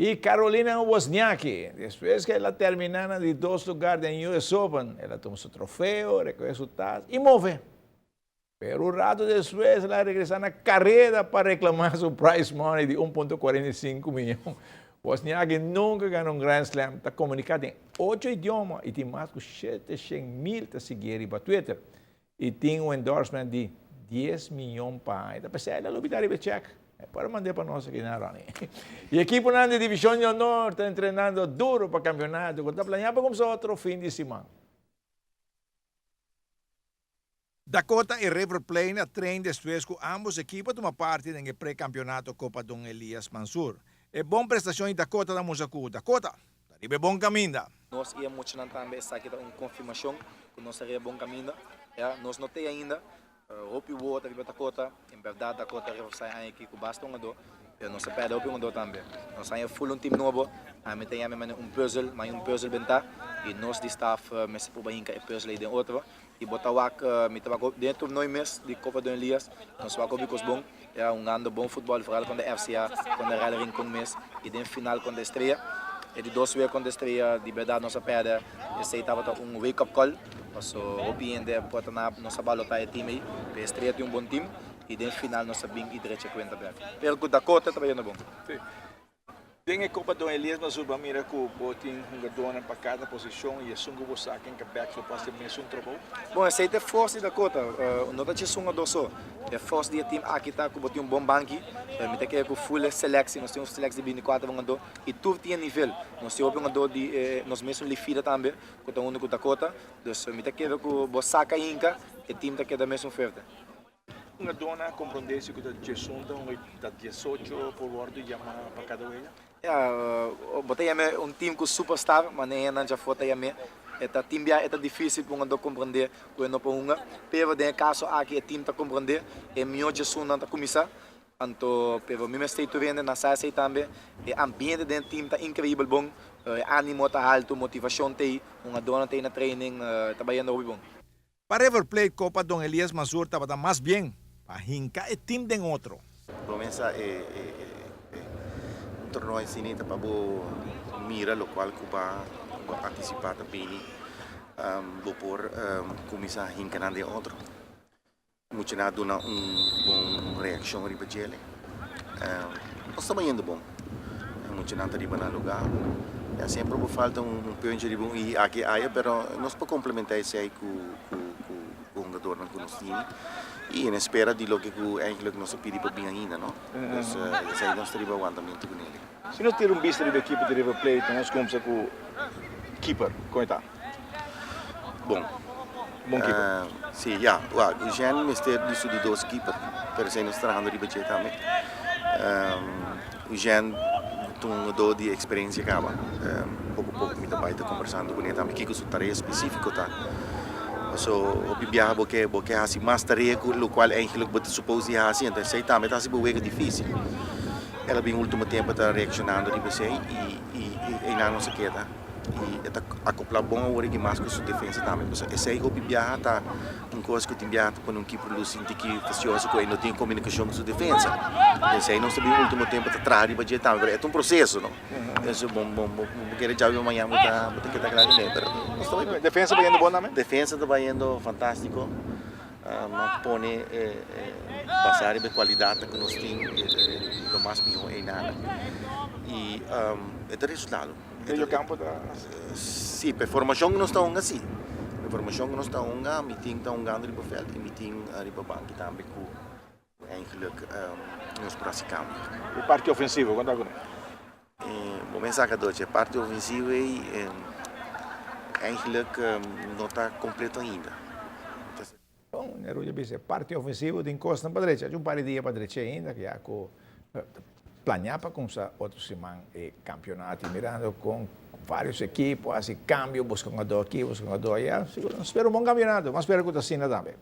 Y Carolina Wozniacki, despues cu el a termina na di dos lugar den US Open, el a tuma su trofeo, recoge su tas y move. Pero un rato despues el a regresa na careda pa reclama su prize money di 1.45 miyon. Wozniacki nunca gana un Grand Slam, ta comunica den ocho idioma y tin mas cu 700,000 ta sigui'e riba Twitter. Y tin un endorsement di 10 miyon pa aña. Ta pesey el a lubida riba e check. E por a mand'é pa nos aki na Ronnie. Y ekiponan di Division di Honor ta entrenando duro pa campeonato cu ta planea pa cumsa otro fin di siman. Dakota y River Plate a train despues cu ambos ekipo a tuma parti den e pre-campeonato Copa Don Elias Mansur. E bon prestacion di Dakota ta mustra cu Dakota ta riba e bon caminda. Nos i e muchanan tambe esaki ta un konfirmashon ku nos ta riba bon kaminda. Ya, nos no t'ei ainda. Hopi wowo ta riba Dakota. En bèrdat Dakota a reforsá e aña aki ku basta hungadó, pero nos a pèrdè hopi hungadó tambe. Nos haña ful un tim nobo. Ami ta yama e manera un pùzel, ma un pùzel bentá i nos di staf mester proba hinka e pùzel ei den otro. I bo ta wak, mi ta wak hopi den e torneo mes di Copa Don Elias, nos wak hopi kos bon. Era hungando bon futbol, vooral kontra FCA, kontra Real Rincon mes i den final kontra Estrella. E di dos wega kontra Estrella, di bèrdat nos a pèrdè. Esei tabata un wake up call, paso hopi hende por ta na nos a balotá e team ei, pero Estrella tin un bon team i den final nos a bin i drecha kuenta bèk. Pero ku Dakota ta bayendo bon. Den e Copa Don Elias Mazur bo a mira cu bo tin hungadornan pa cada posicion y esun cu bo sa ken ka bek lo por haci mesun trabou? Bon, esey ta e forsa di Dakota. No ta djes hungador so. E forsa di e team aki ta cu bo tin un bon banki. Mi ta kere cu full e selectie, nos tin un selectie di binticuater hungador y tur tin e nivel. Nos tin hopi hungador di nos mesun Lifida tambe cu ta hunto cu Dakota. Dus mi ta kere cu bo saca hinca, e team ta keda mesun fuerte. Un dona a komprondé si ku ta diesun ta hunga i ta diesocho por wòrdu yamá pa kada wega. Ya, bo ta yam'é un tim ku superstar, ma ne hendenan djafó ta yam'é. E ta tin bia e ta difísil pa un hungadó komprondé ku e no por hunga, pero den e kaso aki e tim ta komprondé, e mihó djesunnan ta kuminsá. Anto, pero mi mester tur hende nan sa esei tambe, e ambiente den e tim ta inkreibel bon, e ánimo ta haltu, motivashon t'ei, hungadónan t'ei na training, ta bayendo hopi bon. Pa River Plate Copa Don Elias Mazur tabata mas bien pa hinca e team den otro. Promesa e un torneo asina ta pa bo mira locual cu ba anticipa ta bini bo por cuminsa hinca nan den otro. Muchanan a duna un bon reaccion riba djele. Nos ta bayendo bon. Muchanan ta riba nan lugar. Ya semper bo falta un puntje riba un i aki aya pero nos por complementa esey cu cu cu hungadornan cu nos tini y en espera di loke cu eigenlijk nos a pidi pa bin ainda no. Dus esey nos ta riba aguantamento cu nele. Si nos tira un bista riba ekipo di River Plate nos cumsa cu keeper, con e ta? Bon. Bon keeper. Si, ya. Wak, Eugène mester di su di dos keeper, pero esei nos trahando riba dje tambe. Eugène ta un hungadó di experiencia caba. Poco poco mi ta bai ta conversando cune tambe kico su tarea specifico ta. Paso hopi biaha bo ke bo ke haci mas tarea cu locual eigenlijk bo ta suppose di haci, enton esei tambe ta haci bo wega dificil. El a bin ultimo tempo ta reaccionando riba esei y einan nos a keda. Y e ta acopla bon awor aki mas cu su defensa tambe. Pasobra esey hopi biaha ta un cos cu tin biaha ta pone un keeper lo sinti ki fastioso cu e no tin comunicacion cu su defensa. Esey nos ta bin ultimo tempo ta traha riba dje tambe, pero e ta un proceso no. Entonces bo bo bo kere djabi mañana bo ta bo ta keda kla cu ne, pero nos ta bay. Defensa bayendo bon tambe? Defensa ta bayendo fantastico. Nos pone e basa riba e cualidadnan cu nos tin lo mas miho eynan y e ta resultado. Medio campo ta. Si, pa e formacion cu nos ta hunga si. Pa e formacion cu nos ta hunga mi tin ta hungando riba veld y mi tin riba banki tambe cu eigenlijk nos por haci cambio. E parti ofensivo con ta cune? Bo men saca doce, e parti ofensivo ey eigenlijk no ta completo ainda. Bon, Neruda bisa e parti ofensivo tin kosnan pa drecha. Un par di dia pa drecha ainda, ya ku planea pa kumsa otro siman e kampionato. I mirando kon varios ekipo hasi kambio, buska un hungadó aki, buska un hungadó aya, sigur nos spera un bon kampionato. Mas spera ku ta asina tambe.